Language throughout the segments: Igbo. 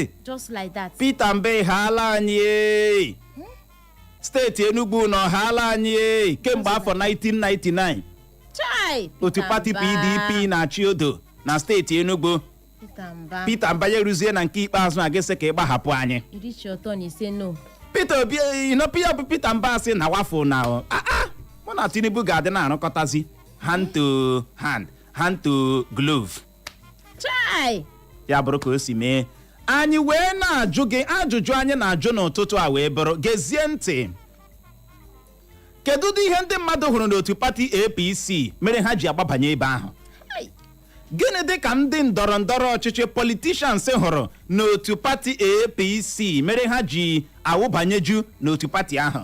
Ee. Just like that. Peter Mba haala anyị ee. Steeti Enugu na ọhaala anyị ee. Kemgbe afọ 1999 Chai! otu Peter pati Mba. PDP na-achị odo na steeti Enugu. Peter Mba. Peter Mba ya eruzie na nke ikpeazụ a, gịsị ka ị gbahapụ anyị. 95 no. Peter Obi ịnọpụ ya bụ Peter Mba sị na wafụ na ah ah, mụ na Tinubu ga-adị na-arụkọtazi hand to hand, hand to glove. Chai! Ya bụrụ ka o si mee, anyị wee na-ajụ gị ajụjụ anyị na-ajụ n'ụtụtụ a wee bụrụ, gezie ntị: kedu ụdị ihe ndị mmadụ hụrụ n'otu pati APC mere ha ji agbabanye ebe ahụ? Hai! Gịnị dị ka ndị ndọrọ ndọrọ ọchịchị, politicians, hụrụ n'otu pati APC mere ha ji awụbanyeju n'otu pati ahụ?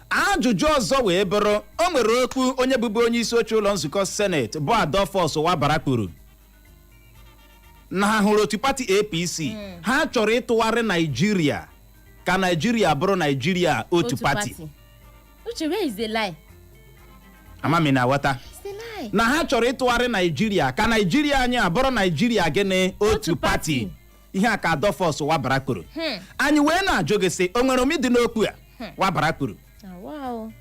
Ajụjụ ọzọ wee bụrụ, o nwere okwu onye bụbu onye isi oche ụlọ nzukọ seneti bụ Adolphus Wabara kwuru na ha hụrụ otu pati APC, ha chọrọ ịtụgharị Naijiria ka Naijiria bụrụ Naijiria otu pati. Uche, where is the lie? Amami na aghọta. It's the lie. Na ha chọrọ ịtụgharị Naijiria ka Naijiria anyị abụrụ Naijiria gịnị? Otu Otu pati. pati. Ihe a ka Adolphus Wabara kwuru. Anyị wee na-ajụ gị sị, o nwere omi dị n'okwu a Wabara kwuru? Ah, wow.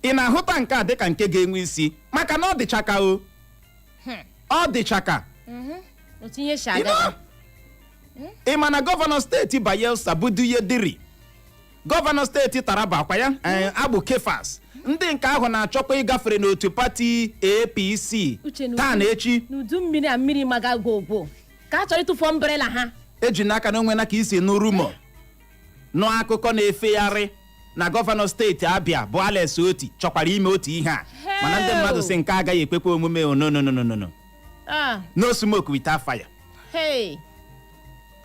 Ị na-ahụta nke a dịka nke ga-enwe isi? Maka na ọ dịchaka o, ọ dịchaka. Otu ihe si You aga. know? Ị ma na gọvanọ steeti Bayelsa bụ Duye Diri, gọvanọ steeti Taraba akwa ya Agbu Kefas, ndị nke ahụ na-achọkwa ịgafere n'otu pati APC. Uche, taa na echi. N'udu mmiri a, mmiri maga gwogwo ka a chọrọ ịtụfu umbrella ha. Eji n'aka na onwe na ka isi nụ rumour, nụ akụkọ na-efegharị na gọvanọ steeti Abịa bụ Alex Oti chọkwara ime otu ihe a, mana ndị mmadụ si nke agaghị ekwekwa omume o. No, no, no, no, no, no. Ah. No smoke without fire. Hey.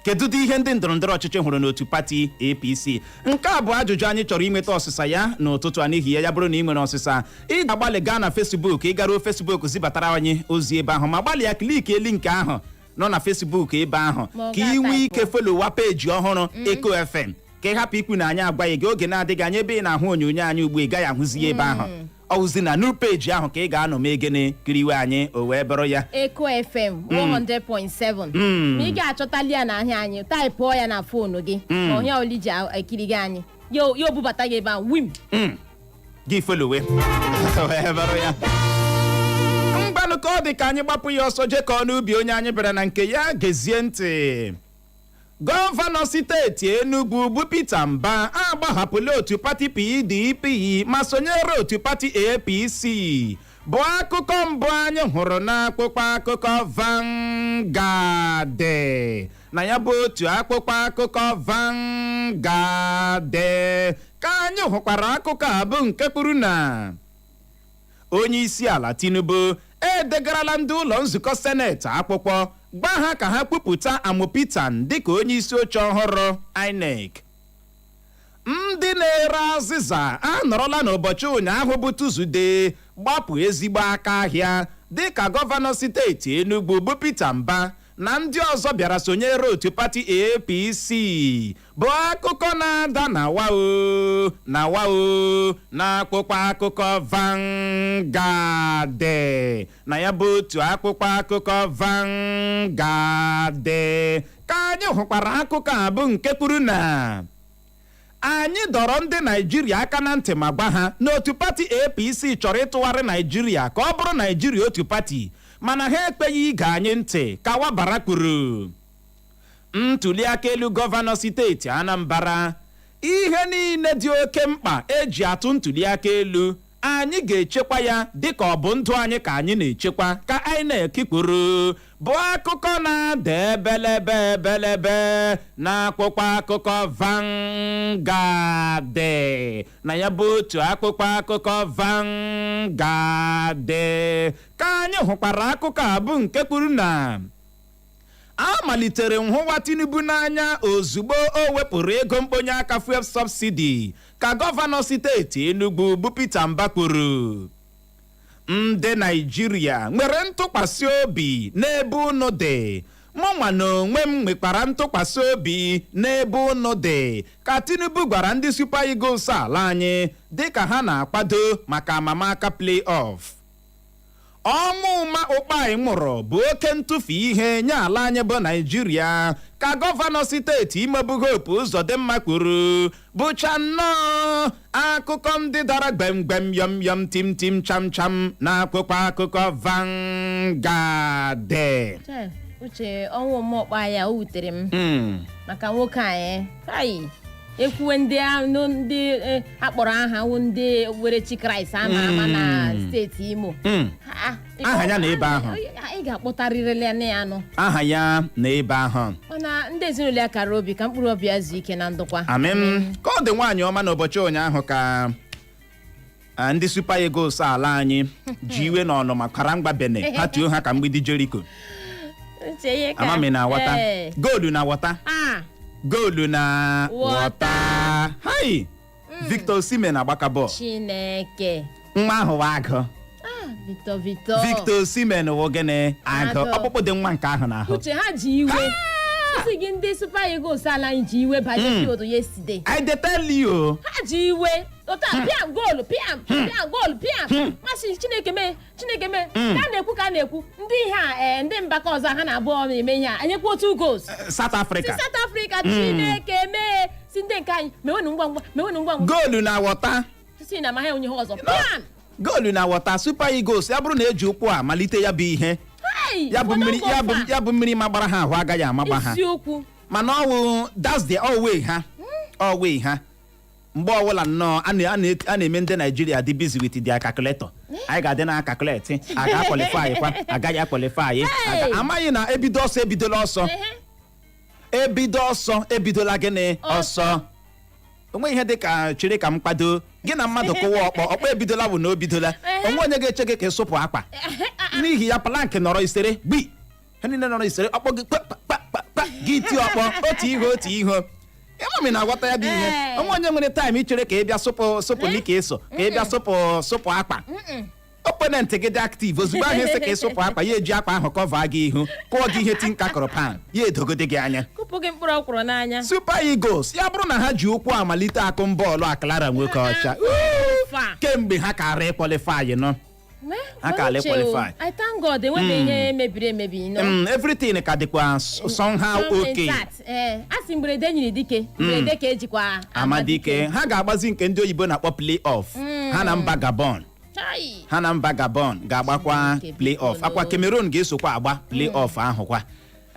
Kedu ụdị ihe ndị ndọrọndọrọ ọchịchị hụrụ n'otu pati APC? Nke a bụ ajụjụ anyị chọrọ inweta ọsịsa ya n'ụtụtụ a. N'ihi ya, ya bụrụ na ị nwere ọsịsa, ị ga-agbalị gaa na Facebook. Ị garuo Facebook, zibatara anyị ozi ebe ahụ, ma gbalịa click link ahụ nọ na Facebook ebe ahụ Ma ọ ka ị nwee ga-atype. ike followa peji ọhụrụ Eko FM, ka ị hapụ ikwu na anyị agwaghị gị. Oge na-adịghị anya, ebe ị na-ahụ onyonyo anyị ugbu a, ị gaghị ahụzi ya ebe ahụ. Ọwụzi na new peji ahụ ka ị ga-anọ mee gịnị? Kiriwe anyị. O wee bụrụ ya. Eko FM 100.7. Ma ị ga-achọtali ya n'ahịa anyị, typeụọ ya na phone gị ma ọhịa oli ji ekiri gị anyị ya, ya o bubata gị ebe ahụ wim. Gị followe, wee bụrụ ya. Mgbanụ, ka ọ dị ka anyị gbapụ ya ọsọ jekọọ n'ubi onye anyị bịara na nke ya. Gezie ntị: gọvanọ steeti Enugu bụ Peter Mba agbahapụla otu pati PDP ma sonyere otu pati APC, bụ akụkọ mbụ anyị hụrụ n'akwụkwọ akụkọ Vanguard. Na ya bụ otu akwụkwọ akụkọ Vanguard ka anyị hụkwara akụkọ a bụ nke kwuru na onye isi ala Tinubu edegarala ndị ụlọ nzukọ seneti akwụkwọ gwa ha ka ha kwupụta Amupitan dịka onye isi oche ọhụrụ INEC. Ndị na-ere azịza anọrọla n'ụbọchị ụnyaahụ bụ Tuzdee gbapụ ezigbo aka ahịa dịka gọvanọ steeti Enugu bụ Peter Mba na ndị ọzọ bịara sonyere otu pati APC, bụ akụkọ na-ada na wao na wao na akwụkwọ akụkọ Vanguard. Na ya bụ otu akwụkwọ akụkọ Vanguard ka anyị hụkwara akụkọ a bụ nke kwuru na anyị dọrọ ndị Naijiria aka na ntị ma gwa ha na otu pati APC chọrọ ịtụgharị Naijiria ka ọ bụrụ Naijiria otu pati, mana ha ekpeghị ige anyị ntị, ka Wabara kwuru. Ntụliaka elu gọvanọ steeti Anambra: ihe niile dị oke mkpa eji atụ ntụliaka elu, anyị ga-echekwa ya dịka ọ bụ ndụ anyị ka anyị na-echekwa, ka INEC kwuru, bụ akụkọ na-ada ebelebe ebelebe n'akwụkwọ akụkọ Vanguard. Na ya bụ otu akwụkwọ akụkọ Vanguard ka anyị hụkwara akụkọ a bụ nke kwuru na a malitere nhụwa Tinubu n'anya ozugbo o wepụrụ ego mkponye aka fuel subsidy, ka gọvanọ steeti Enugu bụ Peter Mba kwuru. Ndị Naijiria nwere ntụkwasị obi n'ebe unu dị, mụnwa na onwe m nwekwara ntụkwasị obi n'ebe unu dị, ka Tinubu gwara ndị Super Eagles ala anyị dịka ha na-akwado maka amamaka play-off. Ọnwụ Uma Ukpai nwụrụ bụ oke ntụfu ihe nye ala anyị bụ Naijiria, ka gọvanọ steeti Imo bụ Hope Uzodimma kwuru. Bụcha nnọọ akụkọ ndị dara gbemgbem, yọm yọm, tim tim, cham cham na akwụkwọ akụkọ Vanguard. Che, Uche, ọnwụ Uma Ukpai ya o wutere m maka nwoke anyị kai ekwuwe ndị ndị akpọrọ aha wụ ndị okpukperechi Kraịst ama ama na steeti Imo. Ha, Aha ya na ebe ahụ. Ị ga-akpọtarịrị ya ya nụ. Aha ya na ebe ahụ. Mana ndị ezinụlọ ya kara obi, ka mkpụrụ obi ya zuo ike na ndokwa. Amen. Ka ọ dị, nwaanyị ọma, n'ụbọchị ụnyaahụ ka ndị Super Eagles ala anyị ji iwe na ọnụma kwara mgba Benin ha tuo ha ka mgbidi Jericho. Uche, ihe ka Amami na wọta. Ee. Goolu na wọta. Ah, Goolu na wọta. wọta. Hai, Victor Osimhen agbaka bọọlụ. Chineke. Nwa ahụ wa agụ. Ah, Victor, Victor. Victor Osimhen wụ gịnị? Agụ. Agụ. Ọkpụkpụ dị nwa nke ahụ n'ahụ. Uche, ha ji iwe, isi gị ndị Super Eagles ala anyị ji iwe banye field yesterday. I dey tell you. Ha ji iwe ụta pịam goolu, pịam pịam goolu, pịam. Masị Chineke mee, Chineke mee, ka a na-ekwu, ka a na-ekwu ndị ihe a, ee, ndị mbakọ ọzọ ha na-abụọ na-eme ihe a, anyekwa otu goals. South Si Africa. South Africa. Chineke mee, si ndị nke anyị mewenụ ngwa ngwa, mewenụ ngwa ngwa. Goolu na wọta. Si na amaghị onye ha ọzọ, pịam. Goolu na wọta. Super Eagles, ya bụrụ na eji ụkwụ a malite ya bụ ihe, Hey, ya bụ ụfọdụ mmiri ya bụ mba. Ya bụ mmiri magbara ha ahụ agaghị amagba ha. Isiokwu. Mana ọwụ that's the alway ha, alway ha. Mgbe ọbụla nnọọ a na-eme ndị Naijiria dị busy with their calculator, anyị ga-adị na calculate a ga-aqualify kwa, agaghị aqualify. Hey! Amaghị na ebido ọsọ ebidola ọsọ. Ebido ọsọ ebidola gịnị? Ọsọ. Onwe ihe dị ka chere ka m kwado gị na mmadụ kụwa ọkpọ. Ọkpọ ebidola bụ na o bidola. Onwe onye ga-eche gị ka ị sụpụ akpa n'ihi ya. Plank nọrọ isere gbi, ha niile nọrọ isere ọkpọ gị kpa kpa kpa kpa, gị tie ọkpọ otu ihe otu ihe. Ịmami na-aghọta ya bụ ihe. Onwe onye nwere time ichere ka ị bịa sụpụ sụpụ n'ike ịsụ, ka ị bịa sụpụ sụpụ akpa. Opponent gị dị active ozugbo ahụ esi ka ị sụpụ akpa ya, eji akpa ahụ cover gị ihu, kụọ gị ihe tinka kụrụ pan ya, edogode gị anya. Kụpụ gị mkpụrụ ọkwụrụ n'anya. Super Eagles, ya bụrụ na ha ji ụkwụ amalite akụm bọọlụ aklara nwoke ọcha. Fa. Kemgbe ha kara ịqualify nọ. Ha ka Uche o, qualify. I thank God enwebeghị ihe mebiri emebi. Everything ka dịkwa somehow Some okay. intact. Ee, a sị mberede nyiri dike, mberede ka ejikwa amadike. Ha ga-agbazi nke ndị oyibo na-akpọ play off, ha na mba Gabon. Chai. Ha na mba Gabon ga-agbakwa Chineke, play off. biko Akwa nụ. Cameroon ga-esokwa agba play off ahụ kwa.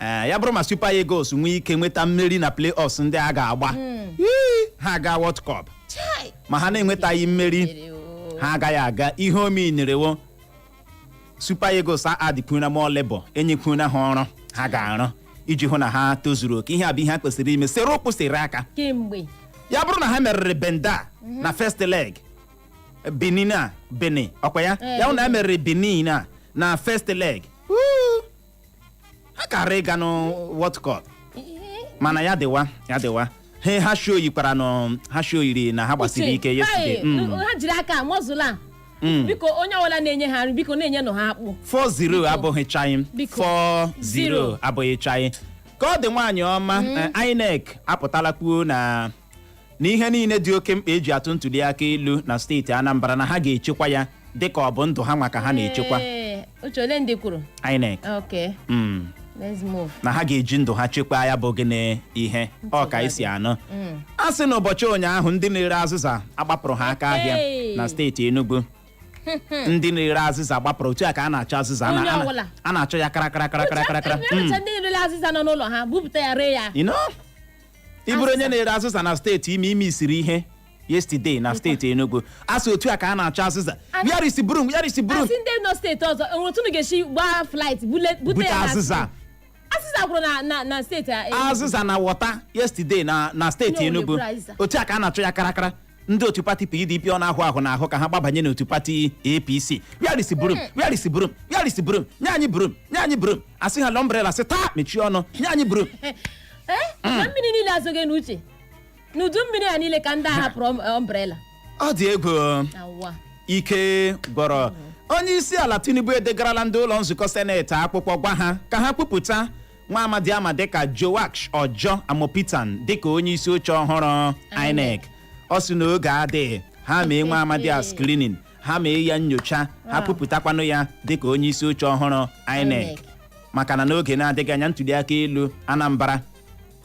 Ee, ya bụrụ ma Super Eagles nwee ike nweta mmeri na play offs ndị a ga-agba, ii, ha aga World Cup. Chai. Ma ha na-enwetaghị mmeri, Mere o. ha agaghị aga. Ihe ominerewo Super Eagles adịkwuna ma labour enyekwuna ha ọrụ ha ga-arụ iji hụ na ha tozuru oke. Ihe a bụ ihe ha kwesịrị ime, sere ụkwụ sere aka. Kemgbe. Ya bụrụ na ha meriri Benda na first leg, Benin a, Benin ọkwa ya. Ee, Ya bụrụ na ha meriri Benin a na first leg, wuu, ha kara ịga nụ World Cup. Mana ya dịwa, ya dịwa, ha show yikwara nụ, ha show yiri na ha gbasiri ike yesterday. Hey, ha jiri aka mọzụla. Biko, onye ọbụla na-enye ha nri, biko na-enye nụ ha akpụ. 4-0 abụghị chaị. Biko. 4-0 Zero. abụghị chaị. Ka ọ dị, nwaanyị ọma, INEC apụtala kwuo na ihe niile dị oke mkpa eji atụ ntuli aka elu na steeti Anambra, na ha ga-echekwa ya dịka ọ bụ ndụ ha maka ha na-echekwa. Ee, Uche, ole ndị kwuru? INEC. Okay, let's move. Na ha ga-eji ndụ ha chekwaa ya bụ gịnị ihe ọ ka esi anụ. A sị na ụbọchị ụnyaahụ, ndị na-ere azịza agbapụrụ ha aka ahịa Hey! na steeti Enugu. Ndị na-ere azịza gbapụrụ otu a ka a na-achọ azịza Onye ọbụla. A na-achọ ya kara kara kara kara kara kara. Uche, ndị na-ere azịza nọ n'ụlọ ha bupụta ya ree ya. You know? Ị bụrụ onye na-ere azịza na steeti ime ime isiri ihe yesterday na steeti Enugu, a sị otu a ka a na-achọ azịza. Where is broom? Where is broom? Asị ndị nọ steeti ọzọ enwere otu unu ga-esi gbaa flight bute bute ya na azịza. Azịza gwụrụ na steeti a. Azịza na wọta yesterday na steeti Onye Enugu. ọbụla eburu azịza. Otu a ka a na-achọ ya karakara. Ndị otu pati PDP ọ na-ahụ ahụ n'ahụ ka ha gbabanye n'otu pati APC. Where is broom? Where is broom? Where is broom? Nye anyị broom, nye anyị broom. Asị ha umbrella, sị taa mechie ọnụ, nye anyị broom. Ee, na mmiri niile azụghị n'uche n'udu mmiri a niile ka ndị a hapụrụ umbrella. Ọ dị egwu. Na ụwa. Ike gwọrọ. Onye isi ala Tinubu edegarala ndị ụlọ nzukọ seneti akwụkwọ, gwa ha ka ha kwupụta nwa amadi ama dịka Joash Ojo Amupitan dịka onye isi oche ọhụrụ INEC. Ọ sị na oge adịghị ha mee nwa amadi a screening. Ha mee ya nyocha, ha kwupụtakwanụ ya dịka onye isi oche ọhụrụ INEC, INEC. maka na n'oge na-adịghị anya, ntuli aka elu Anambra,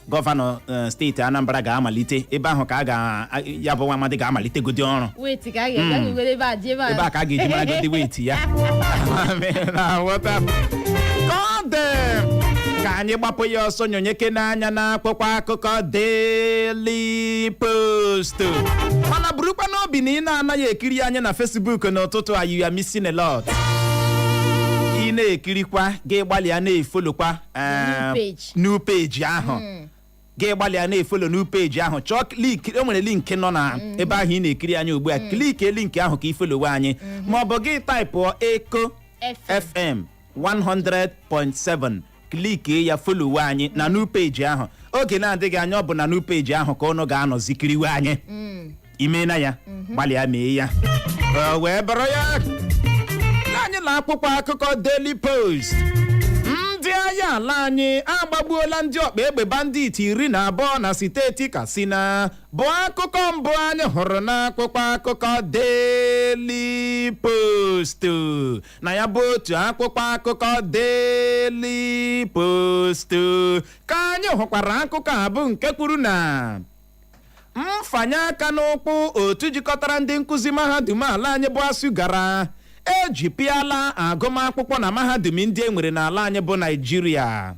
gọvanọ steeti Anambra ga-amalite ebe ahụ, ka a ga ya bụ nwa amadi ga-amalitegodi ọrụ. Wait, ka a ga-ewere ebe a ji ebe a. Ebe a ka a ga-eji maragodi weight ya. Na nghọta ka ọ dị, ka anyị gbapụ ya ọsọ nyonyeke n'anya n'akwụkwọ akụkọ Daily Post. Mana burukwa n'obi na ị na-anaghị ekiri anyị na Facebook n'ụtụtụ a, you are missing a lot. Ị na-ekirikwa, gị gbalịa na-efollowkwa New page. New page ahụ, gị gbalịa na-efollow new page ahụ. Chọọ link, e nwere link nọ na ebe ahụ ị na-ekiri anyị ugbu a. Click link ahụ ka ifollowe anyị, ma ọ bụ gị typeụọ Eko FM. FM 100.7, click ya, followe anyị na new page ahụ. Oge na-adịghị anya, ọ bụ na new page ahụ ka ụnụ ga-anọzi kiriwe anyị. Imeela ya, gbalịa mee ya. O wee bụrụ ya anyị na akwụkwọ akụkọ Daily Post, ndị agha ala anyị agbagbuola ndị ọkpa egbe bandit 12 na steeti Katsina, bụ akụkọ mbụ anyị hụrụ n'akwụkwọ akụkọ Daily Post. Na ya bụ otu akwụkwọ akụkọ Daily Post ka anyị hụkwara akụkọ a bụ nke kwuru na mfanye aka n'ụkwụ otu jikọtara ndị nkụzi mahadum ala anyị bụ ASUU gara ejipịala agụmakwụkwọ na mahadum ndị e nwere n'ala anyị bụ Naijiria.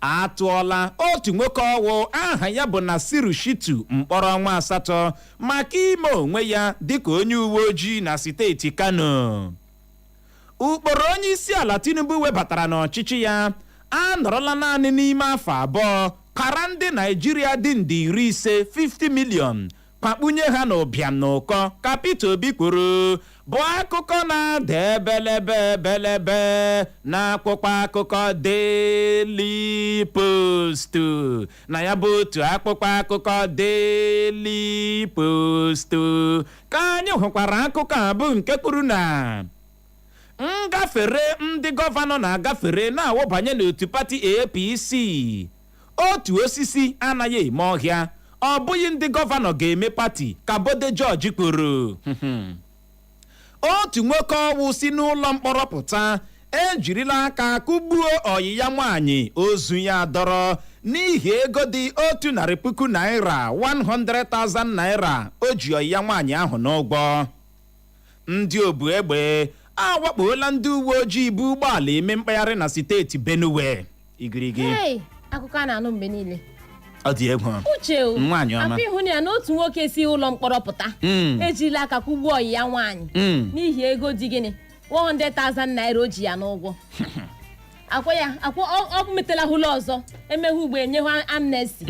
Atụọla otu nwoke ọwụ aha ya bụ Nasiru Shitu mkpọrọ ọnwa 8 maka ime onwe ya dịka onye uwe ojii na steeti Kano. Ụkpụrụ onye isi ala Tinubu webatara n'ọchịchị ya anọrọla naanị n'ime afọ 2 kara ndị Naijiria dị nde 50, 50 million, kwakpunye ha n'ụbịam na ụkọ, ka Peter Obi kwuru, bụ akụkọ na-ada ebelebe ebelebe n'akwụkwọ akụkọ Daily Post. Na ya bụ otu akwụkwọ akụkọ Daily Post ka anyị hụkwara akụkọ a bụ nke kwuru na ngafere ndị gọvanọ na-agafere na-awụbanye n'otu pati APC, otu osisi anaghị eme ọhịa, ọ bụghị ndị gọvanọ ga-eme pati, ka Bode George kwuru. Otu nwoke ọwụ si n'ụlọ mkpọrọ pụta ejirila aka kụgbuo ọyị ya nwaanyị, ozu ya dọrọ n'ihi ego dị ₦100,000, 100,000 naira, o ji ọyị ya nwaanyị ahụ n'ụgwọ. Ndị obu egbe awakpola ndị uwe ojii bụ ụgbọala eme mkpagharị na steeti Benue. Igirigi. Hey, akụkọ a na-anụ mgbe niile. Ọ dị egwu. Uche o. Nwaanyị ọma. Akwa ịhụ na ya na otu nwoke si ụlọ mkpọrọ pụta ejila aka kwụgbuo ọyị ya nwaanyị n'ihi ego dị gịnị, 100,000 naira o ji ya n'ụgwọ. Akwa ya akwa ọ metela hụla ọzọ, emeghe ugbo enyeghị amnesty,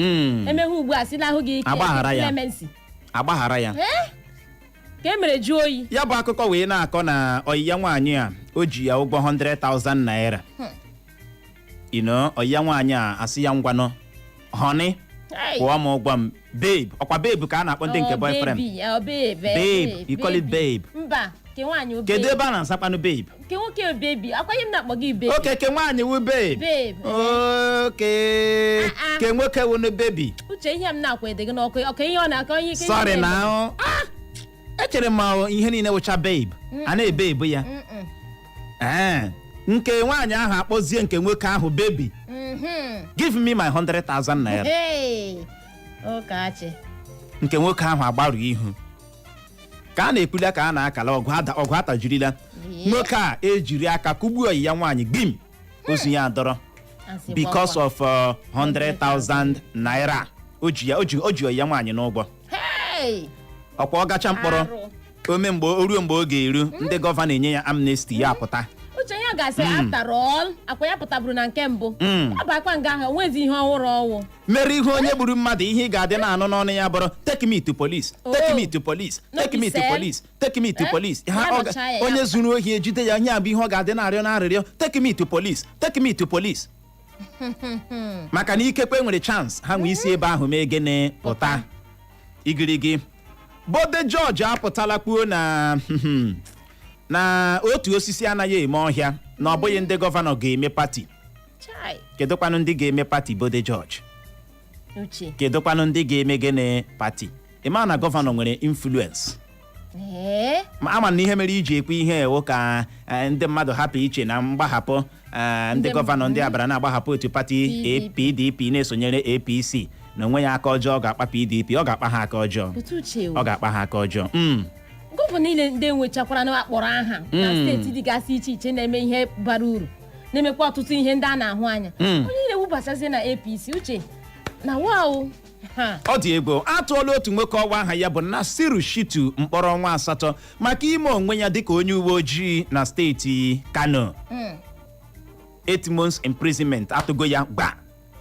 emeghe ugbo a sịla gị ike. Agbaghara ya. Clemency. Agbaghara ya. Eh? Ka e mere jụọ oyi. Ya bụ akụkọ wee na-akọ na ọyị ya nwaanyị a, o ji ya ụgwọ 100,000 naira. Ọyị ya nwaanyị a asị ya, "Ngwanụ honey, Hey. kwụọ m ụgwọ m, babe." Ọkwa babe ka a na-akpọ ndị nke Oh, boyfriend? Baby, oh, babe, eh, Babe, you call it babe. Mba, ke nwaanyị o Kedu babe. ebe a na-asakwanụ babe? Ke nwoke o baby. Akwa ihe m na-akpọ gị baby. Oke, ke nwaanyị wu babe? Babe. Oke. Ah, ah. Ke nwoke wunu baby? Uche, ihe m na-akwa ede gị n'ọkụ ọkụ, ihe ọ na-akọ ihe ike. Sorry na echere m ma ihe niile wụcha babe a na-ebe ebu ya. Ee, nke nwaanyị ahụ akpọzie nke nwoke ahụ baby, "Give me my 100,000 naira." Hey, ụkachi. Nke nwoke ahụ agbarụ ihu ka a na-ekwuli ka a na-akala ọgụ ọgụ atajirila. Nwoke a ejiri aka kụgbuo ọyị ya nwaanyị gbim, ozu ya adọrọ Asị because gbakwa. of 100,000 naira o ji ya o ji ọyị ya nwaanyị n'ụgwọ. Hey! Ọkwa ọ gacha mkpọrọ, Arụ. ome mgbe o ruo mgbe ọ ga-eru, ndị gọvanọ enye ya amnesty, ya apụta. Uche, ya ga-asị after all, akwa ya pụtaburu na nke mbụ, ya bụ akwa nga ahụ onwezi ihe ọhụrụ ọwụ. Mere ihe onye gburu mmadụ, ihe ị ga-adị na-anụ n'ọnụ ya bụrụ, "Take me to police, take Oh. me to police, No take be me to sell. police, take me to Eh? police." Ha Ya ọ nọchaa ya, ya onye pụta. zuru ohi ejide ya, ihe a bụ ihe ọ ga-adị na-arịọ na-arịrịọ, "Take me to police, take me to police," maka na ikekwe nwere chance ha nwee isi ebe ahụ mee gịnị, pụta. Igirigi. Bode George apụtala kwuo na otu osisi anaghị eme ọhịa, na ọ bụghị ndị gọvanọ ga-eme pati. Chai. Kedụkwanụ ndị ga-eme pati, Bode George? Uche. Kedụkwanụ ndị ga-eme gịnị, pati? Ị ma na gọvanọ nwere influence. Ee. Ma ama na ihe mere iji ekwu ihe ewu ka ndị mmadụ hapụ iche na mgbahapụ ndị gọvanọ ndị abara na-agbahapụ otu pati PDP. PDP na-esonyere APC na onwe ya aka ọjọọ. Ọ ga-akpa PDP, ọ ga-akpa ha aka ọjọọ. Otu uche o. Ọ ga-akpa ha aka ọjọọ. Gọvanọ niile ndị enwechakwara na akpọrọ aha na steeti dịgasị iche iche na-eme ihe bara uru, na-emekwa ọtụtụ ihe ndị a na-ahụ anya, onye na-ewubachazi na APC, uche na wow ha. Ọ dị egwu. Atụọla otu nwoke ọwa aha ya bụ Nasiru Shitu mkpọrọ ọnwa 8 maka ime onwe ya dịka onye uwe ojii na steeti Kano. 8 months imprisonment atụgo ya gba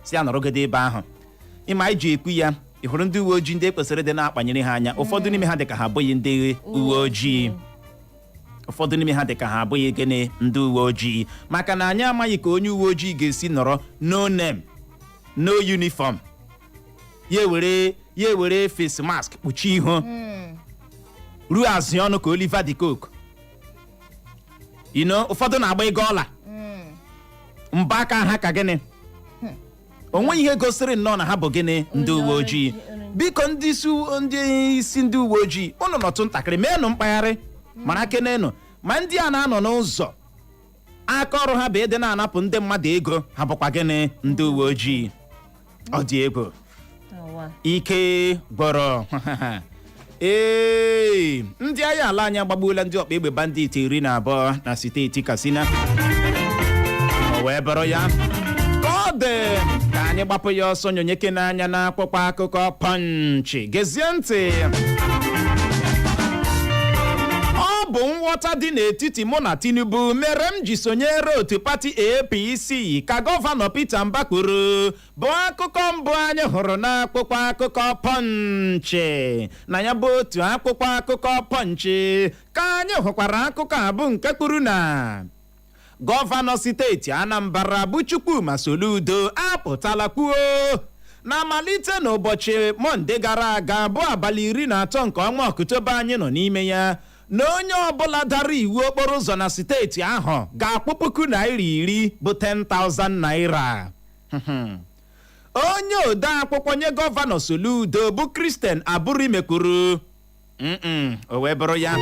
si ya nọrọgide ebe ahụ. Ịma iji ekwu ya, ị hụrụ ndị uwe ojii ndị ekwesịrị ịdị na-akpanyere ha anya, ụfọdụ n'ime ha dị ka ha abụghị ndị uwe ojii. Ụfọdụ n'ime ha dị ka ha abụghị gịnị? Ndị uwe ojii. Maka na anyị amaghị ka onye uwe ojii ga-esi nọrọ, no name, no uniform, ya ewere face mask kpuchie ihu ruo azụ ọnụ ka Oliver de Coque. Ụfọdụ na-agba ego ọla mba aka ha ka gịnị. O nweghị ihe gosiri nnọọ na ha bụ gịnị? Ndị uwe ojii. Biko, ndị isi ndị uwe ojii, unu nọtụ ntakịrị meenụ mkpagharị mara kenenụ ma ndị a na-anọ n'ụzọ, aka ọrụ ha bụ ịdị na-anapụ ndị mmadụ ego, ha bụkwa gịnị? Ndị uwe ojii. Ọ dị egwu. Ọwa. Ike gbọrọ. Ee, ndị agha ala anyị agbagbuola ndị ọkpa egbe bandit 12 na steeti Katsina. O wee bụrụ ya ka ọ dị. Ka anyị gbapụ ya ọsọ nyonyeke n'anya n'akwụkwọ akụkọ Punch. Gezie ntị. Ọ bụ nghọta dị n'etiti mụ na Tinubu mere m ji sonyere otu pati APC, ka gọvanọ Peter Mba kwuru, bụ akụkọ mbụ anyị hụrụ n'akwụkwọ akụkọ Punch. Na ya bụ otu akwụkwọ akụkọ Punch ka anyị hụkwara akụkọ a bụ nke kwuru na gọvanọ steeti Anambra bụ Chukwuma Soludo apụtala kwuo na malite n'ụbọchị Mọnde gara aga, bụ abalị 13 nke ọnwa Ọktoba anyị nọ n'ime ya, na onye ọbụla dara iwu okporo ụzọ na steeti ahụ ga-akwụ ₦10,000, bụ 10,000 naira. Onye ode akwụkwọ nye gọvanọ Soludo bụ Christian Aburime kwuru o wee bụrụ ya.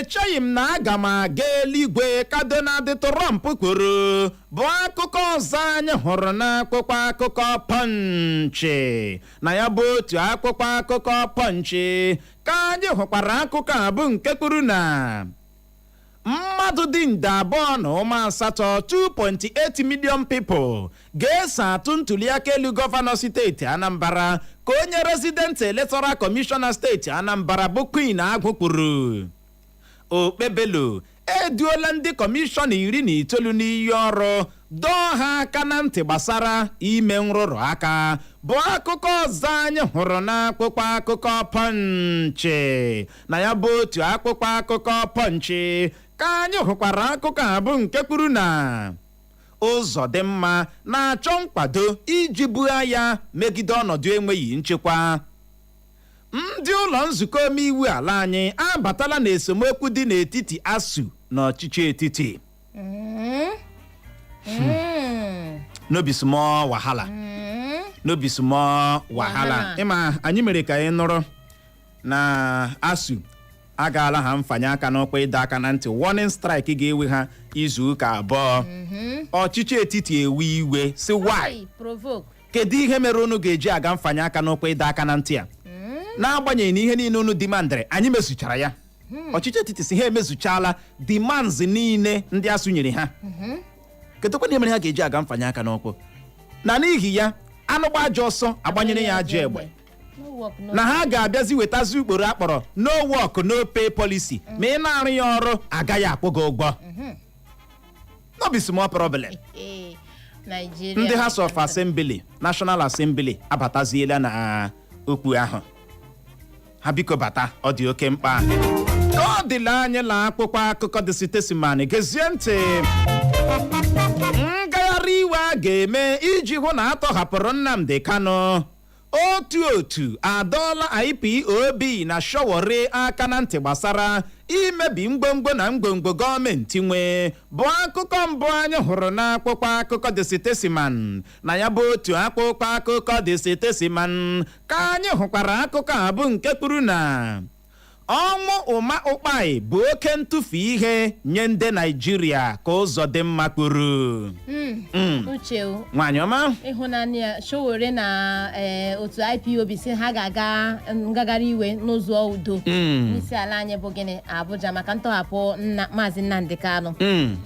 Echeghị m na aga m aga eluigwe, ka Donald Trump kwuru, bụ akụkọ ọzọ anyị hụrụ n'akwụkwọ akụkọ Punch. Na ya bụ otu akwụkwọ akụkọ Punch ka anyị hụkwara akụkọ a bụ nke kwuru na mmadụ dị nde 2.8, 2.8 million people, ga-eso atụ ntuliaka elu gọvanọ steeti Anambra, ka onye resident electoral commissioner steeti Anambra bụ Queen Agụ kwuru. Okpebelo eduola ndị kọmishọna 19 n'iyi ọrụ, dọọ ha aka na ntị gbasara ime nrụrụ aka, bụ akụkọ ọzọ anyị hụrụ n'akwụkwọ akụkọ Punch. Na ya bụ otu akwụkwọ akụkọ Punch ka anyị hụkwara akụkọ a bụ nke kwuru na ụzọ dị mma na-achọ nkwado iji buo ya megide ọnọdụ enweghị nchekwa. Ndị ụlọ nzukọ omeiwu ala anyị abatala n'esemokwu dị n'etiti ASUU na ọchịchị etiti. No be small wahala, no be small wahala. Wahala. Ịma anyị mere ka anyị nụrụ na ASUU agaala ha mfanye aka n'ọkwa ịdọ aka na ntị, warning strike, ga-ewe ha izu ụka 2. Ọchịchị etiti ewe iwe si why? Hey, provoke. Kedu ihe mere unu ga-eji aga mfanye aka n'ụkwa ịdọ aka na ntị a, n'agbanyeghị na ihe niile unu demandịrị anyị mezuchara ya? Ọchịchị etiti si ha emezuchala demands niile ndị ASUU nyere ha. Kedụkwa ihe mere ha ga-eji aga mfanye aka n'ụkwụ? Na n'ihi ya, anụ gba ajọ ọsọ, agbanyere ya ajọ egbe. No work, no. Na ha ga-abịazi wetazi ukporo akpọrọ no work no pay policy. Ma ị na-arụ ya ọrụ, agaghị akwụ gị ụgwọ. No be small problem. Ee, Nigeria. Ndị House of Assembly, National Assembly, abataziela na okwu ahụ. Ha biko bata, ọ dị oke mkpa. Ka ọ dịla anyị la akwụkwọ akụkọ The Statesman. Gezie ntị. Ngagharị iwe a ga-eme iji hụ na atọhapụrụ Nnamdi Kanu. Otu otu adọọla IPOB na Sowore aka na ntị gbasara imebi mgbomgbo na mgbomgbo gọọmenti nwe, bụ akụkọ mbụ anyị hụrụ n'akwụkwọ akụkọ The Statesman. Na ya bụ otu akwụkwọ akụkọ The Statesman ka anyị hụkwara akụkọ a, bụ nke kwuru na ọnwụ Uma Ukpai bụ oke ntụfu ihe nye ndị Naijiria, ka ụzọ dị mma kwuru. Uche o. Nwaanyị ọma. Ịhụnanya ya, Sowore na otu IPOB si ha ga-aga ngagharị iwe n'ụzọ udo n'isi ala anyị bụ gịnị, Abuja, maka ntọhapụ nna Maazị Nnamdi Kanu.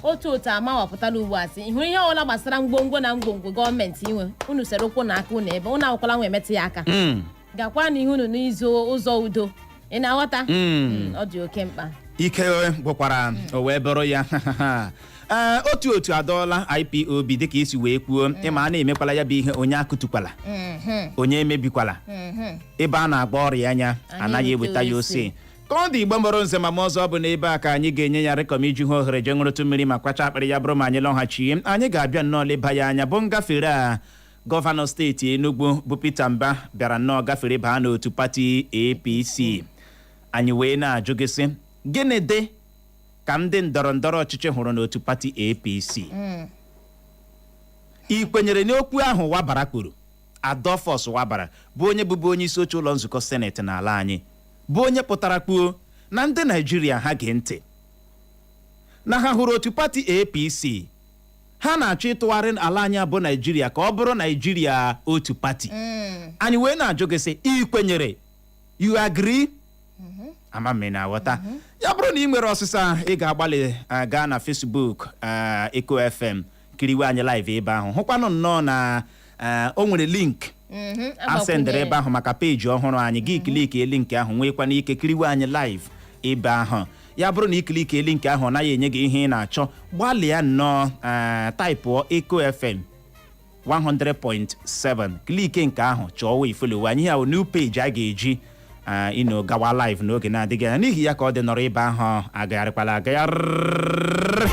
Otu otu amawapụtala ugbu a sị, hụrụ ihe ọbụla gbasara ngwongwo na ngwongwo gọọmenti inwe, unu sere ụkwụ na aka unu ebe unu akwụkwala nwa emetụ ya aka. Gakwa n'ihu unu n'izu ụzọ udo. Ị na-aghọta? Ọ dị oke mkpa. Ike gwụkwara o wee bụrụ ya. Ee, otu otu adọọla IPOB dịka isi wee kwuo, ịma a na-emekwala ya bụ ihe, onye akụtukwala, onye emebikwala ebe a na-agba ọrịa anya, anaghị eweta ya ose. Ka ọ dị, Igbo mụrụ nze ma ọzọ, bụ n'ebe a ka anyị ga-enye ya rịkọm iji hụ ohere jee ṅụrụtụ mmiri ma kwacha akpịrị. Ya bụrụ ma anyị lọghachie, anyị ga-abịa nnọọ leba ya anya bụ ngafere a gọvanọ steeti Enugu bụ Peter Mba bịara nnọọ gafere baa n'otu pati APC. Anyị wee na-ajụ gị sị, gịnị dị ka ndị ndọrọ ndọrọ ọchịchị hụrụ n'otu pati APC? Ị kwenyere n'okwu ahụ Wabara kwuru? Adolphus Wabara bụ onye bụbu onye isi oche ụlọ nzukọ seneti n'ala anyị, bụ onye pụtara kwuo na ndị Naijiria ha gee ntị na ha hụrụ otu pati APC, ha na-achọ ịtụgharị ala anyị bụ Naijiria ka ọ bụrụ Naijiria otu pati. Anyị wee na-ajụ gị sị, ị kwenyere? You agree? Ama m ị na-aghọta. Ya bụrụ na ị nwere ọsịsa, ị ga-agbalị gaa na Facebook Eco FM, kiriwe anyị live ebe ahụ. Hụkwanụ nnọọ na o nwere link asendịrị ebe ahụ maka peji ọhụrụ anyị. Gị click link ahụ, nwekwana ike kiriwe anyị live ebe ahụ. Ya bụrụ na ị click link ahụ, ọ naghị enye gị ihe ị na-achọ, gbalịa nnọọ typeụọ Eco FM 100.7, click nke ahụ, chọọ wee follow anyị. Ya new page a ga-eji ino gawa live n'oge na-adịghị anya. N'ihi ya, ka ọ dị nọrọ ebe ahụ, agagharịkwala agagharị.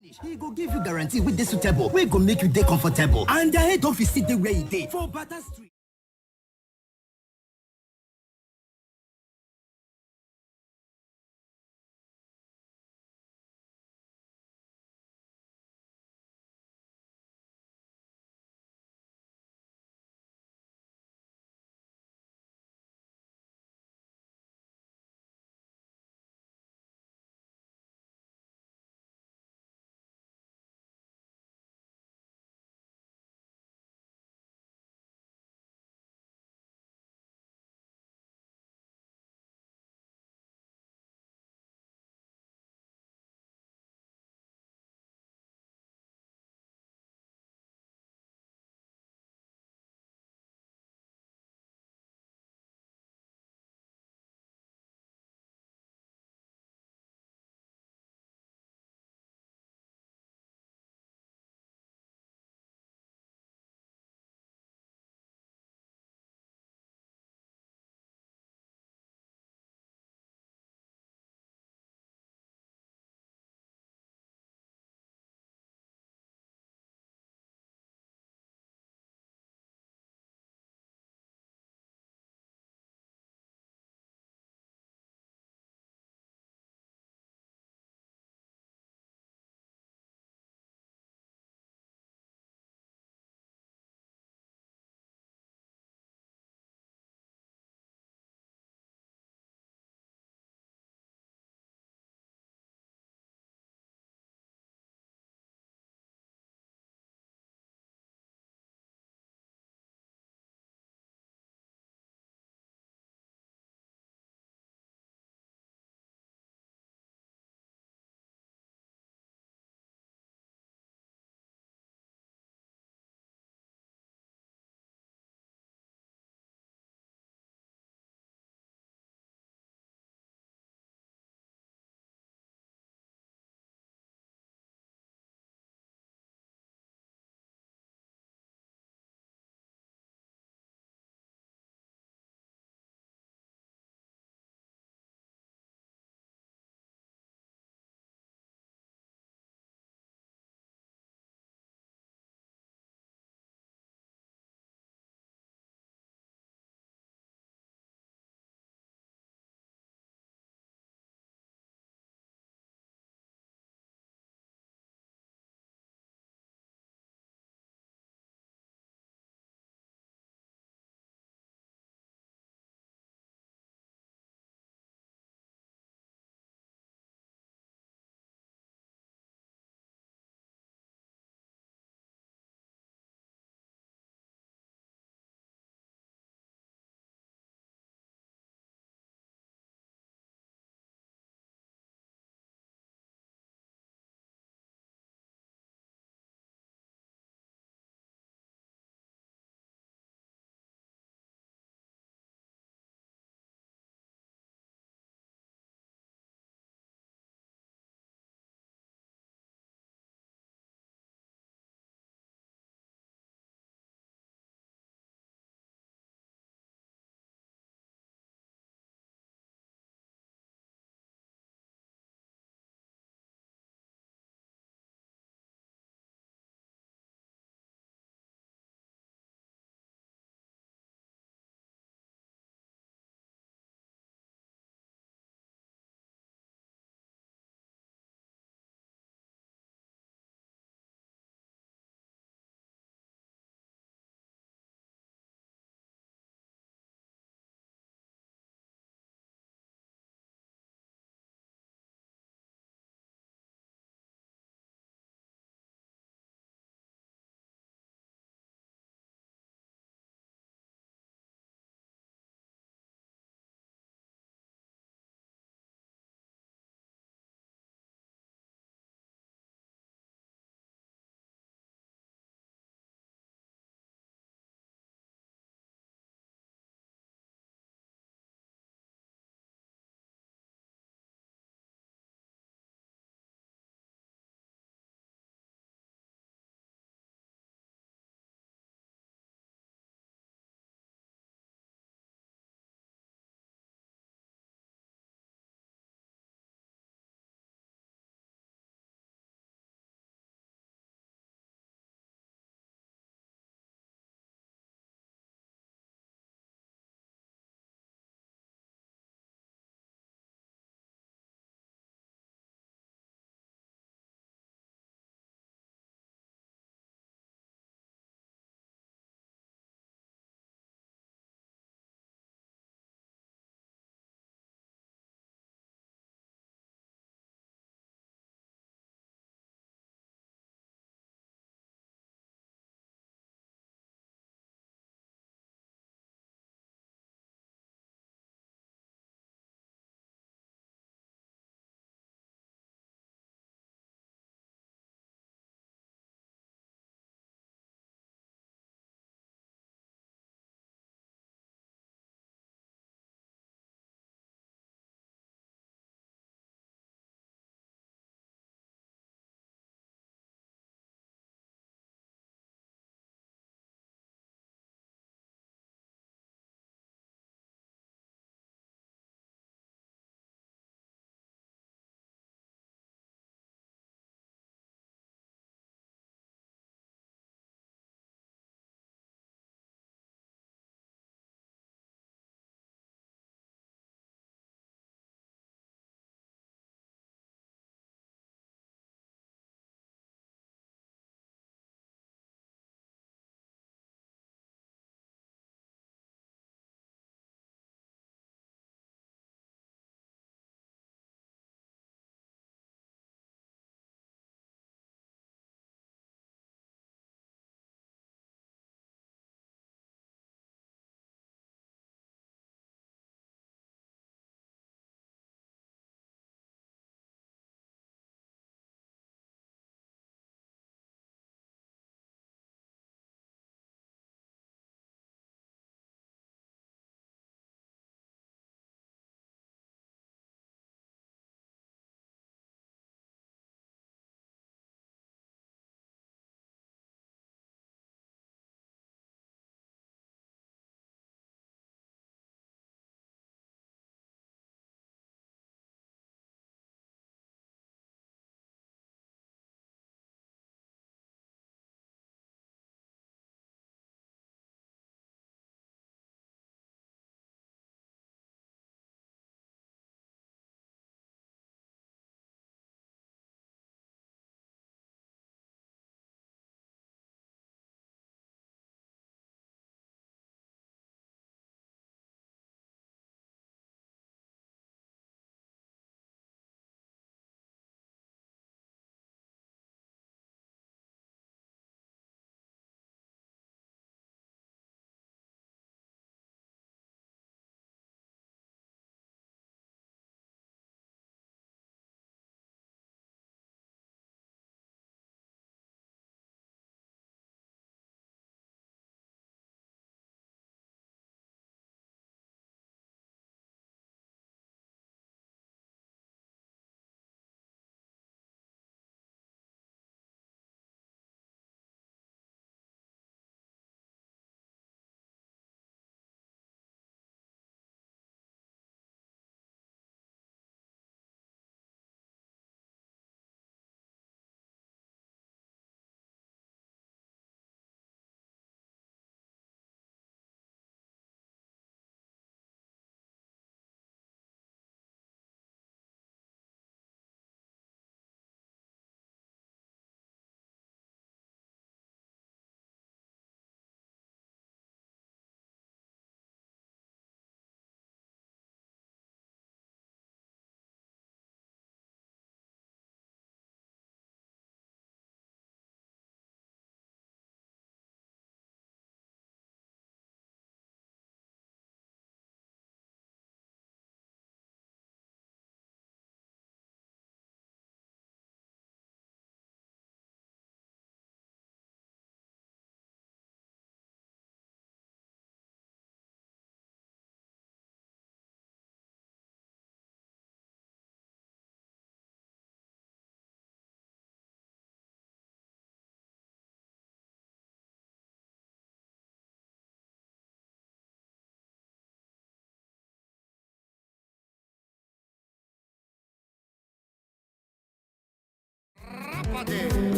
E go give you guarantee wey dey suitable, wey go make you dey comfortable. And their head office still dey where e dey for Bata Street.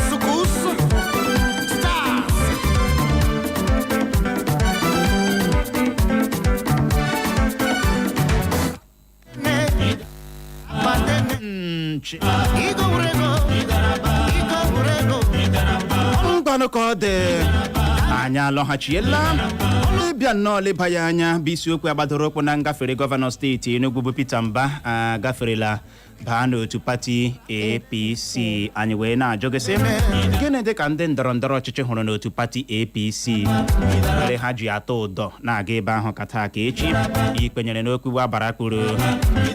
Sukus Stars. Nchi. Ngwanụ, ka ọ dị, anyị alọghachiela ịbịa nnọọ leba ya anya bụ isiokwu agbadoro ụkwụ na ngafere gọvanọ steeti Enugu bụ Peter Mba gaferela baa n'otu pati APC. Anyị wee na-ajụ gị sị, gịnị dị ka ndị ndọrọ ndọrọ ọchịchị hụrụ n'otu pati APC mere ha ji atọ ụdọ na-aga ebe ahụ ka taa ka echi? Ikpenyere n'okwu agbara kwuru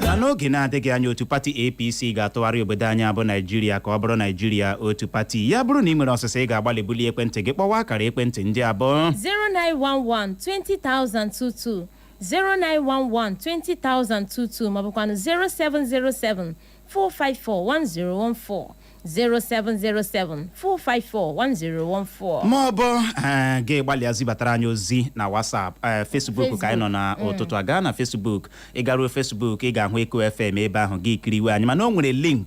na n'oge na-adịghị anya otu pati APC ga-atụgharị obodo anyị abụ Naijiria ka ọ bụrụ Naijiria otu pati. Ya bụrụ na ị nwere ọsịsa, ị ga-agbalị bulie ekwentị gị kpọwa akara ekwentị ndị abụọ: 0911 20022, 0911 20022, maọbụkwanụ 0707 454 1014, 0707 454 1014. Ma ọ bụ gị gbalịa zibatara anyị ozi na WhatsApp, Facebook ka anyị nọ na ụtụtụ a. Gaa na Facebook, ị garuo Facebook, ị ga-ahụ Eko FM ebe ahụ, gị kiriwe anyị. Mana o nwere link,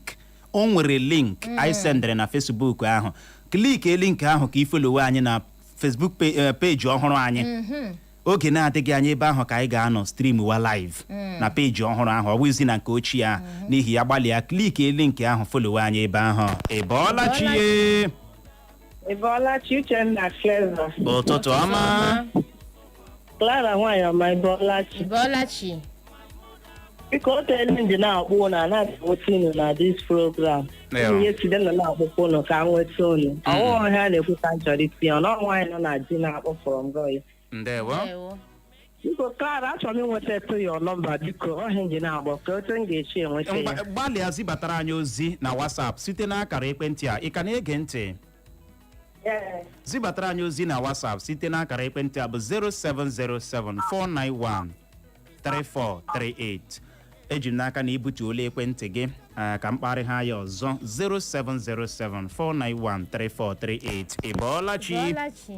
o nwere link anyị sendịrị na Facebook ahụ. Click link ahụ ka ị followe anyị na Facebook peji ọhụrụ anyị. Oge na-adịghị anya, ebe ahụ ka anyị ga-anọ stream wa live na peji ọhụrụ ahụ, ọ bụghịzi na nke ochie ahụ. N'ihi ya, gbalịa click link ahụ, followe anyị ebe ahụ. Ị bọọla chi ye? Ị bọọla chi, Uchenna, Clever. Ụtụtụ ọma. Clara nwaanyị ọma, ị bọọla chi? Bọọla chi. Biko, o teela ndị na-akpọ unu, anaghị enweta unu na this program. Ihe site na na-akpọkwa unu ka m nweta unu. Ọwụwa ihe a na-ekwu ka m chọrọ itinye ọnụ. Ọ nwaanyị nọ na di na-akpọ from Goy. Ndewo. Ndewo. Biko Clara, achọrọ m inweta your number, biko. Ọhịa nji na-agbọ ka otu m ga-esi enweta ya. Gbalịa zibatara anyị ozi na WhatsApp site n'akara ekwentị a. Ị ka na-ege ntị? Ee. Zibatara anyị ozi na WhatsApp site n'akara ekwentị a bụ 0707491 3438. Eji m n'aka na ibutuola ekwentị gị. Ka mkparị ha ya ọzọ: 07074913438. Ị bọọla chi? Bọọla chi.